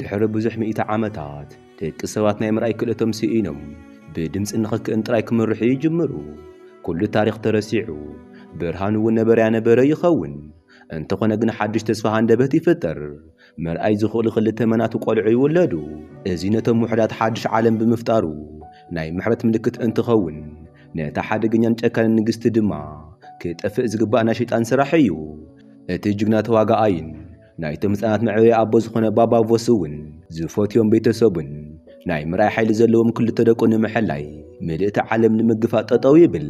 ድሕሪ ብዙሕ ሚእቲ ዓመታት፣ ደቂ ሰባት ናይ ምርኣይ ክእለቶም ስኢኖም፣ ብድምጺ ንኽክእን ጥራይ ክምርሑ ይጅምሩ። ኩሉ ታሪኽ ተረሲዑ፣ ብርሃን እውን ነበረ ያነበረ ይኸውን። እንተኾነ ግን ሓድሽ ተስፋ ሃንደበት ይፍጠር። ምርኣይ ዝኽእሉ ክልተ መናቱ ቆልዑ ይውለዱ። እዚ ነቶም ውሑዳት ሓድሽ ዓለም ብምፍጣሩ ናይ ምሕረት ምልክት እንትኸውን፣ ነታ ሓደገኛን ጨካንን ንግስቲ ድማ ክጠፍእ ዝግባእ ናይ ሸይጣን ስራሕ እዩ። እቲ ጅግና ተዋጋኣይን ናይቶም ህጻናት መዕበዪ ኣቦ ዝኾነ ባባ ቮስ እውን ዝፈትዮም ቤተሰቡን ናይ ምርኣይ ሓይሊ ዘለዎም ክልተ ደቁ ንምሕላይ ምልእቲ ዓለም ንምግፋጥ ጠጠው ይብል።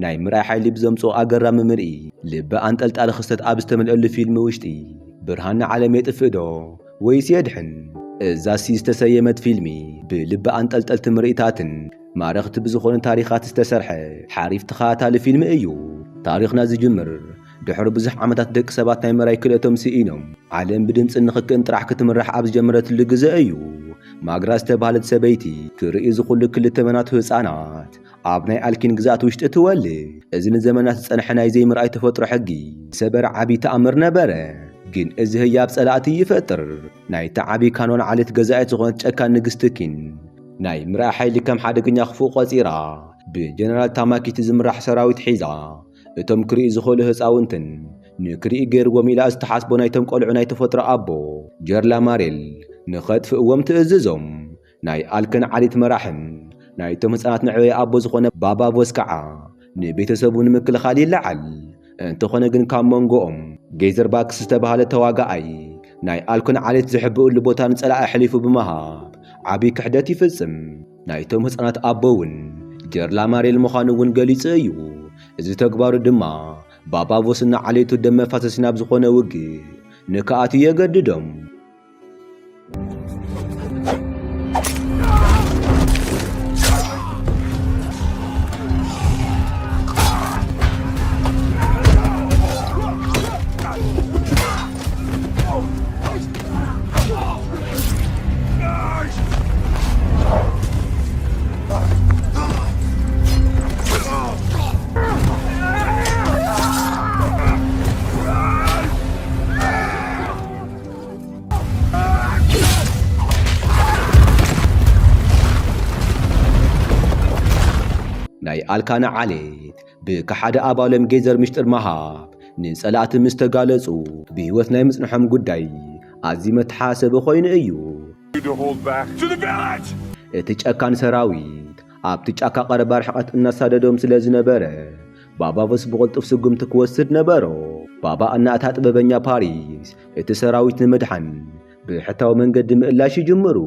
ናይ ምርኣይ ሓይሊ ብዘምጽኦ ኣገራሚ ምርኢ ልቢ ኣንጠልጣሊ ክስተት ኣብ ዝተመልአሉ ፊልም ውሽጢ ብርሃን ንዓለም የጥፍእ ዶ ወይስ የድሕን? እዛሲ ዝተሰየመት ፊልሚ ብልቢ ኣንጠልጠልቲ ምርኢታትን ማረኽቲ ብዝኾኑ ታሪኻት ዝተሰርሐ ሓሪፍ ተኸታታሊ ፊልም እዩ። ታሪኽና ዝጅምር ድሕሪ ብዙሕ ዓመታት ደቂ ሰባት ናይ ምርኣይ ክእለቶም ስኢኖም፣ ዓለም ብድምፂ ንኽክእን ጥራሕ ክትምራሕ ኣብ ዝጀመረትሉ ግዘ እዩ። ማግራ ዝተባህለት ሰበይቲ ክርኢ ዝኹሉ ክልተ መናቱ ህፃናት ኣብ ናይ ኣልኪን ግዝኣት ውሽጢ ትወልድ። እዚ ንዘመናት ዝፀንሐ ናይ ዘይምርኣይ ተፈጥሮ ሕጊ ዝሰበረ ዓብዪ ተኣምር ነበረ። ግን እዚ ህያብ ፀላእቲ ይፈጥር። ናይታ ዓብዪ ካኖን ዓሌት ገዛኢት ዝኾነት ጨካን ንግስቲ ኪን ናይ ምርኣይ ሓይሊ ከም ሓደገኛ ክፉእ ቆፂራ፣ ብጀነራል ታማኪቲ ዝምራሕ ሰራዊት ሒዛ፣ እቶም ክርኢ ዝኽእሉ ህፃውንትን ንክርኢ ገይርዎም ኢላ ዝተሓስቦ ናይቶም ቆልዑ ናይ ተፈጥሮ ኣቦ ጀርላ ማሬል ንኸጥፍእዎም ትእዝዞም። ናይ ኣልከን ዓሌት መራሕን ናይቶም ህፃናት መዕበዪ ኣቦ ዝኾነ ባባ ቮስ ከዓ ንቤተሰቡ ንምክልኻል ይለዓል። እንተኾነ ግን ካብ መንጎኦም ጌዘር ባክስ ዝተባህለ ተዋጋኣይ ናይ ኣልኮን ዓሌት ዝሕብእሉ ቦታ ንጸላኢ ኣሕሊፉ ብምሃብ ዓብዪ ክሕደት ይፍጽም። ናይቶም ህፃናት ኣቦ እውን ጀርላ ማሬል ምዃኑ እውን ገሊጹ እዩ። እዚ ተግባሩ ድማ ባባ ቮስና ዓሌቱ ደም መፋሰሲ ናብ ዝኾነ ውግእ ንክኣትዩ የገድዶም። ናይ ኣልካና ዓሌት ብከሓደ ኣባሎም ጌዘር ምሽጥር ምሃብ ንጸላእቲ ምስ ተጋለጹ ብህይወት ናይ ምጽንሖም ጉዳይ ኣዝዩ መተሓሰቢ ኮይኑ እዩ። እቲ ጨካን ሰራዊት ኣብቲ ጫካ ቀረባ ርሕቀት እናሳደዶም ስለ ዝነበረ፣ ባባቮስ ብቕልጡፍ ስጉምቲ ክወስድ ነበሮ። ባባ እና እታ ጥበበኛ ፓሪስ፣ እቲ ሰራዊት ንምድሓን ብሕታዊ መንገዲ ምእላሽ ይጅምሩ።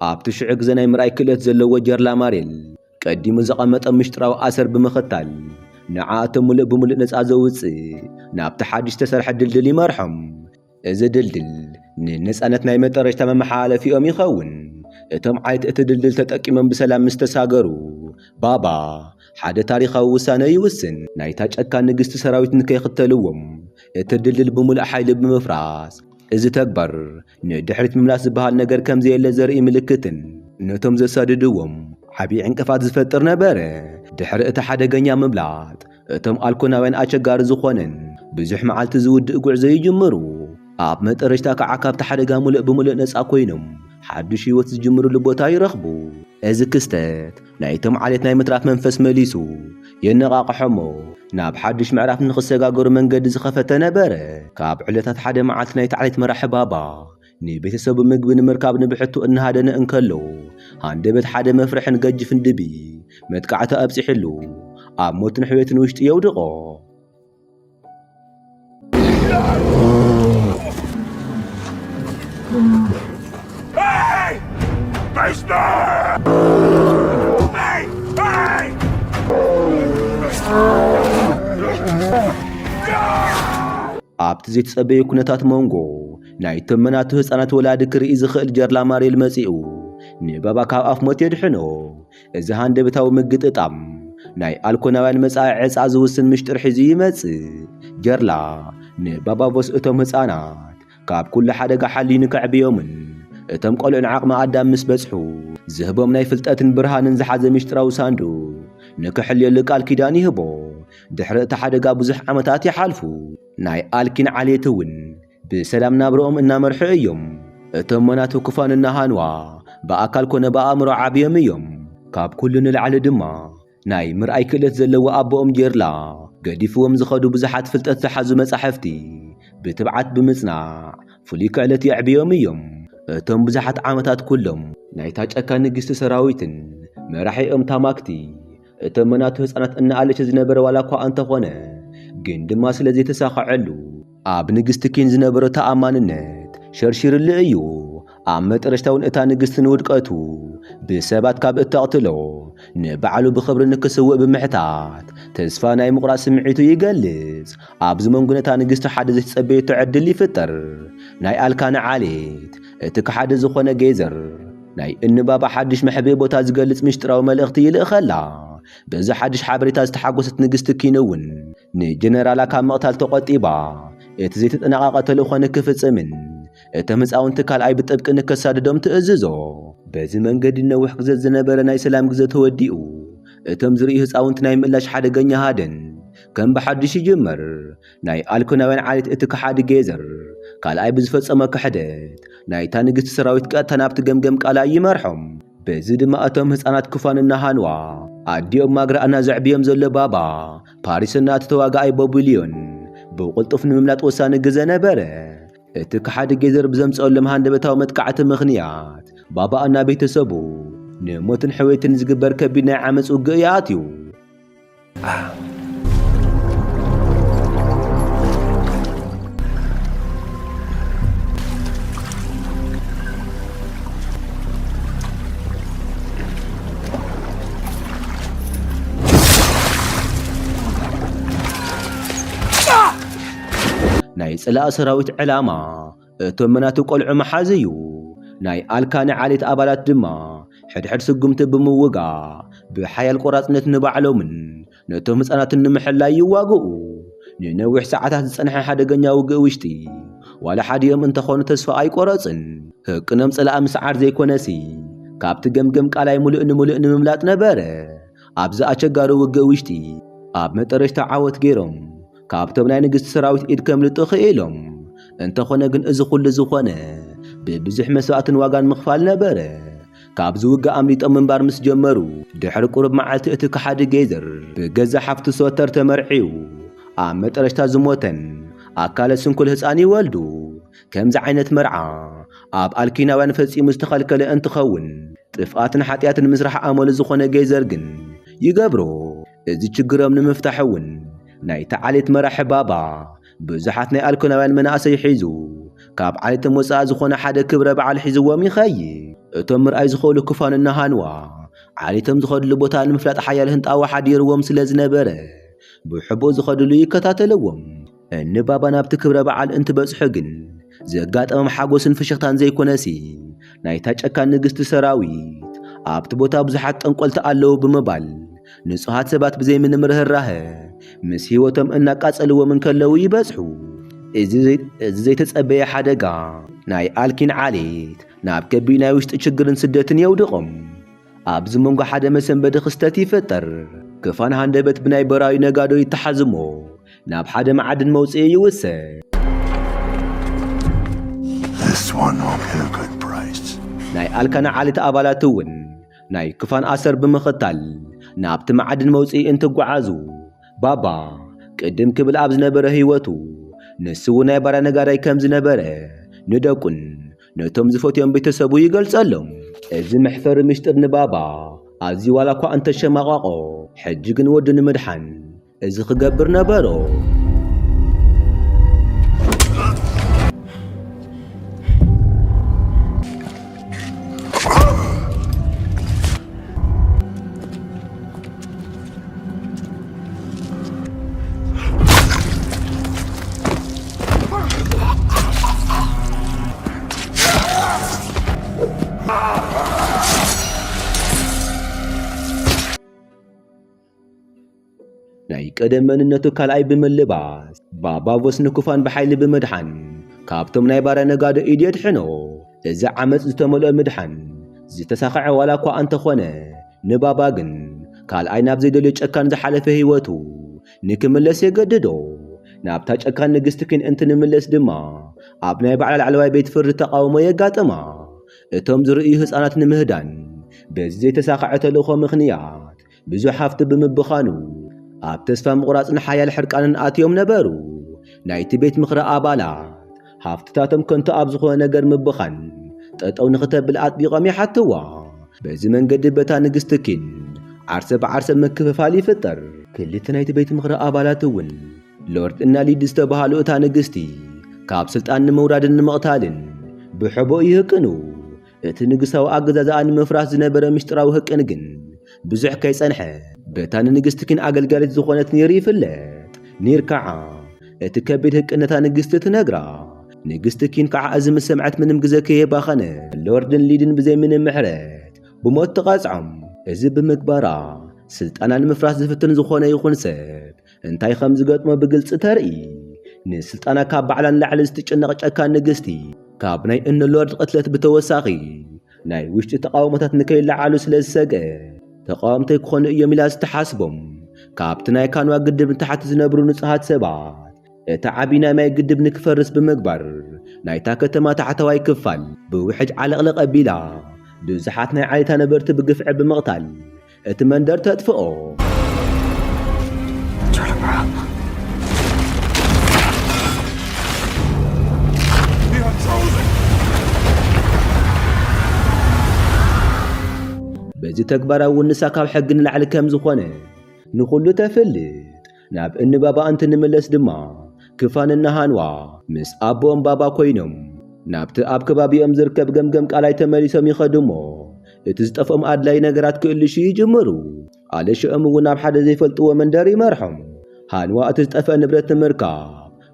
ኣብቲ ሽዑ ግዜ ናይ ምርኣይ ክእለት ዘለዎ ጀርላ ማሬል፣ ቀዲሙ ዘቐመጠ ምሽጥራዊ ኣሰር ብምኽታል፣ ንዓኣቶም ምሉእ ብምሉእ ነጻ ዘውጽእ ናብቲ ሓድሽ ዝተሰርሐ ድልድል ይመርሖም። እዚ ድልድል ንነጻነት ናይ መጠረሽታ መመሓላለፊኦም ይኸውን። እቶም ዓሌት እቲ ድልድል ተጠቂሞም ብሰላም ምስ ተሳገሩ፣ ባባ ሓደ ታሪኻዊ ውሳነ ይውስን። ናይታ ጨካን ንግስቲ ሰራዊት ንከይኽተልዎም እቲ ድልድል ብምሉእ ሓይሊ ብምፍራስ፣ እዚ ተግባር ንድሕሪት ምምላስ ዝበሃል ነገር ከም ዘየለ ዘርኢ ምልክትን ነቶም ዘሳድድዎም ዓብዪ ዕንቅፋት ዝፈጥር ነበረ። ድሕሪ እቲ ሓደገኛ ምምላጥ፣ እቶም ኣልኮናውያን ኣቸጋሪ ዝኾነን ብዙሕ መዓልቲ ዝውድእ ጉዕዞ ይጅምሩ። ኣብ መጠረሽታ ከዓ ካብቲ ሓደጋ ሙሉእ ብሙሉእ ነጻ ኮይኖም ሓድሽ ህይወት ዝጅምርሉ ቦታ ይረኽቡ። እዚ ክስተት ናይቶም ዓሌት ናይ ምትራፍ መንፈስ መሊሱ የነቓቕሖሞ ናብ ሓድሽ ምዕራፍ ንኽሰጋገሩ መንገዲ ዝኸፈተ ነበረ። ካብ ዕለታት ሓደ መዓልቲ ናይቲ ዓሌት መራሒ ባባ ንቤተሰቡ ምግቢ ንምርካብ ንብሕቱ እናሃደነ እንከሎ፣ ሃንደበት ሓደ መፍርሕን ገጅፍን ድቢ መጥቃዕቲ ኣብጺሕሉ ኣብ ሞትን ሕውየትን ውሽጢ የውድቖ። ኣብቲ ዘይተጸበየ ኩነታት መንጎ ናይቶም መናቱ ህጻናት ወላዲ ክርኢ ዝኽእል ጀርላ ማሬል መጺኡ ንባባ ካብ ኣፍ ሞት የድሕኖ። እዚ ሃንደበታዊ ምግጥጣም ናይ ኣልኮናውያን መጻኢ ዕጻ ዝውስን ምሽጥር ሒዙ ይመጽእ። ጀርላ ንባባቮስ እቶም ህጻናት ካብ ኩሉ ሓደጋ ሓልዩ ንከዕብዮምን እቶም ቆልዑ ንዓቕሚ ኣዳም ምስ በጽሑ ዝህቦም ናይ ፍልጠትን ብርሃንን ዝሓዘ ምሽጥራዊ ሳንዱቕ ንክሕልየሉ ቃል ኪዳን ይህቦ። ድሕሪ እቲ ሓደጋ ብዙሕ ዓመታት ይሓልፉ። ናይ ኣልኪን ዓሌት እውን ብሰላም ናብርኦም እናመርሑ እዮም። እቶም መናቱ ክፋንና ሃንዋ ብኣካል ኮነ ብኣእምሮ ዓብዮም እዮም። ካብ ኩሉ ንላዕሊ ድማ ናይ ምርኣይ ክእለት ዘለዎ ኣቦኦም ጌርላ ገዲፍዎም ዝኸዱ ብዙሓት ፍልጠት ዝሓዙ መጻሕፍቲ ብትብዓት ብምጽናዕ ፍሉይ ክእለት የዕብዮም እዮም። እቶም ብዙሓት ዓመታት ኩሎም ናይታ ጨካን ንግስቲ ሰራዊትን መራሒኦም ታማክቲ እቶም መናቱ ህፃናት እናኣለሸ ዝነበረ ዋላ እኳ እንተኾነ ግን ድማ ስለ ዘይተሳኸዐሉ ኣብ ንግስቲ ኪን ዝነበሮ ተኣማንነት ሸርሺርሉ እዩ። ኣብ መጠረሽታ እውን እታ ንግስቲ ንውድቀቱ ብሰባት ካብ እተቕትሎ ንባዕሉ ብኽብሪ ንክስውእ ብምሕታት ተስፋ ናይ ምቑራጽ ስምዒቱ ይገልጽ። ኣብዚ መንጎ ነታ ንግስቲ ሓደ ዘይተጸበየቶ ዕድል ይፍጠር። ናይ ኣልካነ ዓሌት እቲ ከሓዲ ዝኾነ ጌዘር ናይ እንባባ ሓድሽ መሕብኢ ቦታ ዝገልጽ ምሽጥራዊ መልእኽቲ ይልእኸላ። በዚ ሓድሽ ሓበሬታ ዝተሓጎሰት ንግስቲ ኪን እውን ንጀነራላ ካብ ምቕታል ተቖጢባ እቲ ዘይተጠናቐቐ ተልእኾ ንክፍጽምን እቶም ህፃውንቲ ካልኣይ ብጥብቂ ንከሳድዶም ትእዝዞ። በዚ መንገዲ ነዊሕ ግዘት ዝነበረ ናይ ሰላም ግዘ ተወዲኡ። እቶም ዝርእዩ ህፃውንቲ ናይ ምላሽ ሓደገኛ ሃደን ከም ብሓድሽ ይጅመር። ናይ ኣልኮናውያን ዓሌት እቲ ከሓዲ ጌዘር ካልኣይ ብዝፈጸመ ክሕደት ናይታ ንግስቲ ሰራዊት ቀጥታ ናብቲ ገምገም ቃላይ ይመርሖም። በዚ ድማ እቶም ህፃናት ክፋንና ሃንዋ ኣዲኦም ማግራ እናዘዕብዮም ዘሎ ባባ ፓሪስና እቲ ተዋጋኣይ ቦቡልዮን ብቕልጡፍ ንምምላጥ ወሳኒ ግዘ ነበረ። እቲ ከሓዲ ጌዘር ብዘምፀሎም ሃንደበታዊ መጥቃዕቲ ምኽንያት ባባ እና ቤተሰቡ ንሞትን ሕወይትን ዝግበር ከቢድ ናይ ዓመፅ ውግእ ይኣትዩ። ናይ ጽላእ ሰራዊት ዕላማ እቶም መናቱ ቆልዑ ምሓዝ እዩ። ናይ ኣልካኒ ዓሌት ኣባላት ድማ ሕድሕድ ስጉምቲ ብምውጋእ ብሓያል ቆራጽነት ንባዕሎምን ነቶም ህጻናትን ንምሕላይ ይዋግኡ። ንነዊሕ ሰዓታት ዝጸንሐ ሓደገኛ ውግእ ውሽጢ ዋላ ሓዲኦም እንተኾኑ ተስፋ ኣይቆረጽን። ህቅኖም ጽላእ ምስዓር ዘይኮነሲ ካብቲ ገምገም ቃላይ ሙሉእ ንሙሉእ ንምምላጥ ነበረ። ኣብዚ ኣቸጋሪ ውግእ ውሽጢ ኣብ መጠረሽታ ዓወት ገይሮም ካብቶም ናይ ንግስቲ ሰራዊት ኢድ ከምልጡ ክኢሎም። እንተኾነ ግን እዚ ኩሉ ዝኾነ ብብዙሕ መስዋእትን ዋጋን ምኽፋል ነበረ። ካብዚ ውግእ ኣምሊጦም ምንባር ምስ ጀመሩ ድሕሪ ቁሩብ መዓልቲ እቲ ከሓዲ ጌዘር ብገዛ ሓፍቱ ሶተር ተመርዒዩ ኣብ መጠረሽታ ዝሞተን ኣካለ ስንኩል ህፃን ይወልዱ። ከምዚ ዓይነት መርዓ ኣብ ኣልኪናውያን ፈጺሙ ዝተኸልከለ እንትኸውን ጥፍኣትን ሓጢኣትን ምስራሕ ኣመሉ ዝኾነ ጌዘር ግን ይገብሮ። እዚ ችግሮም ንምፍታሕ እውን ናይቲ ዓሌት መራሒ ባባ ብዙሓት ናይ ኣልኮናውያን መናእሰይ ሒዙ ካብ ዓሌቶም ወፃኢ ዝኾነ ሓደ ክብረ በዓል ሒዝዎም ይኸይድ። እቶም ምርኣይ ዝኽእሉ ክፋንና ሃንዋ ዓሌቶም ዝኸድሉ ቦታ ንምፍላጥ ሓያል ህንጣዋ ሓዲርዎም ስለ ዝነበረ ብሕቡእ ዝኸድሉ ይከታተልዎም። እኒ ባባ ናብቲ ክብረ በዓል እንትበጽሑ ግን ዘጋጠሞም ሓጎስን ፍሽኽታን ዘይኮነሲ ናይታ ጨካን ንግስቲ ሰራዊት ኣብቲ ቦታ ብዙሓት ጠንቆልቲ ኣለዉ ብምባል ንጹሃት ሰባት ብዘይ ምንም ርህራሀ ምስ ህይወቶም እናቃጸልዎም እንከለዉ ይበጽሑ። እዚ ዘይ-፣ እዚ ዘይተጸበየ ሓደጋ ናይ ኣልኪን ዓሌት ናብ ከቢድ ናይ ውሽጢ ችግርን ስደትን የውድቖም። ኣብዚ መንጎ ሓደ መሰንበዲ ክስተት ይፈጠር። ክፋን ሃንደበት ብናይ በራዩ ነጋዶ ይተሓዝሞ ናብ ሓደ መዓድን መውፅኢ ይውሰድ። This one will pay a good price. ናይ ኣልካና ዓሌት ኣባላት እውን ናይ ክፋን ኣሰር ብምኽታል ናብቲ መዓድን መውፅኢ እንትጓዓዙ ባባ ቅድም ክብል ኣብ ዝነበረ ህይወቱ ንሱ እውን ናይ ባርያ ነጋዳይ ከም ዝነበረ ንደቁን ነቶም ዝፈትዮም ቤተሰቡ ይገልጸሎም። እዚ መሕፈሪ ምስጢር ንባባ ኣዝዩ ዋላ እኳ እንተሸማቐቖ፣ ሕጂ ግን ወዱ ንምድሓን እዚ ክገብር ነበሮ። ናይ ቀደም መንነቱ ካልኣይ ብምልባስ፣ ባባ ቮስ ንኩፋን ብሓይሊ ብምድሓን፣ ካብቶም ናይ ባርያ ነጋዶ ኢድ የድሕኖ። እዚ ዓመጽ ዝተመልኦ ምድሓን ዝተሳኽዐ ዋላ እኳ እንተኾነ፣ ንባባ ግን ካልኣይ ናብ ዘይደልዮ ጨካን ዝሓለፈ ህይወቱ ንክምለስ የገድዶ። ናብታ ጨካን ንግስቲ ኪን እንትንምለስ ድማ፣ ኣብ ናይ ባዕላ ላዕለዋይ ቤት ፍርዲ ተቓውሞ የጋጥማ። እቶም ዝርእዩ ህፃናት ንምህዳን በዚ ዘይተሳኽዐ ተልእኾ ምኽንያት ብዙሕ ሃፍቲ ብምብኻኑ፣ ኣብ ተስፋ ምቑራፅን ሓያል ሕርቃንን ኣትዮም ነበሩ። ናይቲ ቤት ምኽሪ ኣባላት ሃፍትታቶም ከንቱ ኣብ ዝኾነ ነገር ምብኻን ጠጠው ንኽተብል ኣጥቢቖም ይሓትዋ። በዚ መንገዲ በታ ንግስቲ ኪን ዓርሰ ብዓርሰ ምክፍፋል ይፍጠር። ክልተ ናይቲ ቤት ምኽሪ ኣባላት እውን ሎርድ እና ሊድ ዝተባሃሉ እታ ንግስቲ ካብ ስልጣን ንምውራድን ንምቕታልን ብሕቦ ይህቅኑ። እቲ ንግሳዊ ኣገዛዝኣ ንምፍራስ ዝነበረ ምስጢራዊ ህቅን ግን ብዙሕ ከይጸንሐ፣ በታ ንንግስቲ ኪን ኣገልጋሊት ዝኾነት ኒር ይፍለጥ። ኒር ከዓ እቲ ከቢድ ህቅነታ ንግስቲ ትነግራ። ንግስቲ ኪን ከዓ እዚ ምስ ሰምዐት ምንም ግዜ ከየባኸነ ሎርድን ሊድን ብዘይ ምንም ምሕረት ብሞት ትቐጽዖም። እዚ ብምግባራ ስልጣና ንምፍራስ ዝፍትን ዝኾነ ይኹን ሰብ እንታይ ከም ዝገጥሞ ብግልጺ ተርኢ። ንስልጣና ካብ ባዕላ ንላዕሊ ዝትጨነቕ ጨካን ንግስቲ ካብ ናይ እኖ ሎርድ ቅትለት ብተወሳኺ ናይ ውሽጢ ተቓውሞታት ንከይለዓሉ ስለ ዝሰግአ ተቓወምተይ ክኾኑ እዮም ኢላ ዝተሓስቦም ካብቲ ናይ ካንዋ ግድብ ንታሕቲ ዝነብሩ ንጹሃት ሰባት እቲ ዓቢ ናይ ማይ ግድብ ንክፈርስ ብምግባር ናይታ ከተማ ታሕተዋይ ክፋል ብውሕጅ ዓለቕለቕ ኣቢላ ብዙሓት ናይ ዓሌታ ነበርቲ ብግፍዒ ብምቕታል እቲ መንደር ተጥፍኦ። በዚ ተግባራ እውን ንሳ ካብ ሕጊ ንላዕሊ ከም ዝኾነ ንኹሉ ተፍልጥ። ናብ እኒ ባባ እንትንምለስ ድማ ክፋን እና ሃንዋ ምስ ኣቦኦም ባባ ኮይኖም ናብቲ ኣብ ከባቢኦም ዝርከብ ገምገም ቃላይ ተመሊሶም ይኸዱ እሞ እቲ ዝጠፍኦም ኣድላይ ነገራት ክእልሹ ይጅምሩ። ኣለሽኦም እውን ናብ ሓደ ዘይፈልጥዎ መንደር ይመርሖም። ሃንዋ እቲ ዝጠፍአ ንብረት ንምርካብ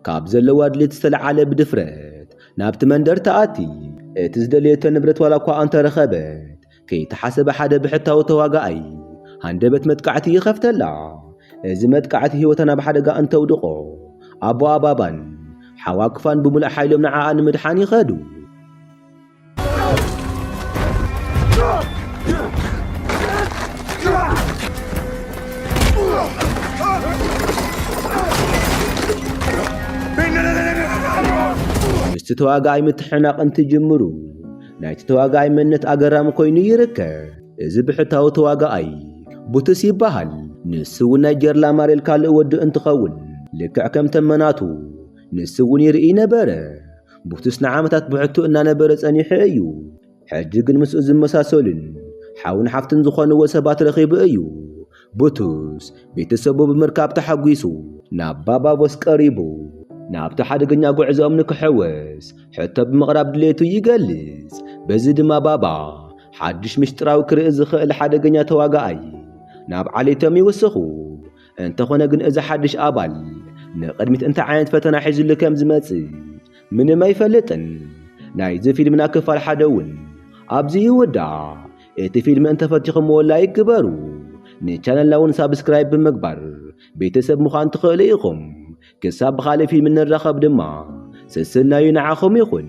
ካብ ዘለዋ ድሌት ዝተለዓለ ብድፍረት ናብቲ መንደር ተኣቲ። እቲ ዝደለየቶ ንብረት ዋላ እኳ እንተረኸበት ከይተሓሰበ ሓደ ብሕታዊ ተዋጋኣይ ሃንደበት መጥቃዕቲ ይኸፍተላ። እዚ መጥቃዕቲ ህይወታ ናብ ሓደጋ እንተውድቖ ኣቦኣ ባባን ሓዋ ክፋን ብምሉእ ሓይሎም ንዓኣ ንምድሓን ይኸዱ። ምስቲ ተዋጋኣይ ምትሕናቕ እንትጅምሩ ናይቲ ተዋጋኣይ መንነት ኣገራሚ ኮይኑ ይርከብ። እዚ ብሕታዊ ተዋጋኣይ ቡትስ ይበሃል። ንሱ እውን ናይ ጀርላ ማሬል ካልእ ወዱ እንትኸውን ልክዕ ከም ተመናቱ ንሱ እውን ይርኢ ነበረ። ቡትስ ንዓመታት ብሕቱ እናነበረ ጸኒሑ እዩ። ሕጂ ግን ምስኡ ዝመሳሰሉን ሓውን ሓፍትን ዝኾንዎ ሰባት ረኺቡ እዩ። ቡቱስ ቤተሰቡ ብምርካብ ተሓጒሱ ናብ ባባቦስ ቀሪቡ ናብቲ ሓደገኛ ጉዕዞኦም ንክሕወስ ሕቶ ብምቕራብ ድሌቱ ይገልጽ። በዚ ድማ ባባ ሓድሽ ምስጢራዊ ክርኢ ዝኽእል ሓደገኛ ተዋጋኣይ ናብ ዓሌቶም ይውስኹ። እንተኾነ ግን እዚ ሓድሽ ኣባል ንቕድሚት እንታይ ዓይነት ፈተና ሒዙሉ ከም ዝመጽእ ምንም ኣይፈልጥን። ናይዚ ፊልምና ክፋል ሓደ እውን ኣብዚ ይውዳእ። እቲ ፊልም እንተፈቲኹምዎ ላይክ ግበሩ። ንቻነልና እውን ሳብስክራይብ ብምግባር ቤተሰብ ምዃን ትኽእሉ ኢኹም። ክሳብ ብኻልእ ፊልም ንራኸብ ድማ ስስናዩ ንዓኹም ይኹን።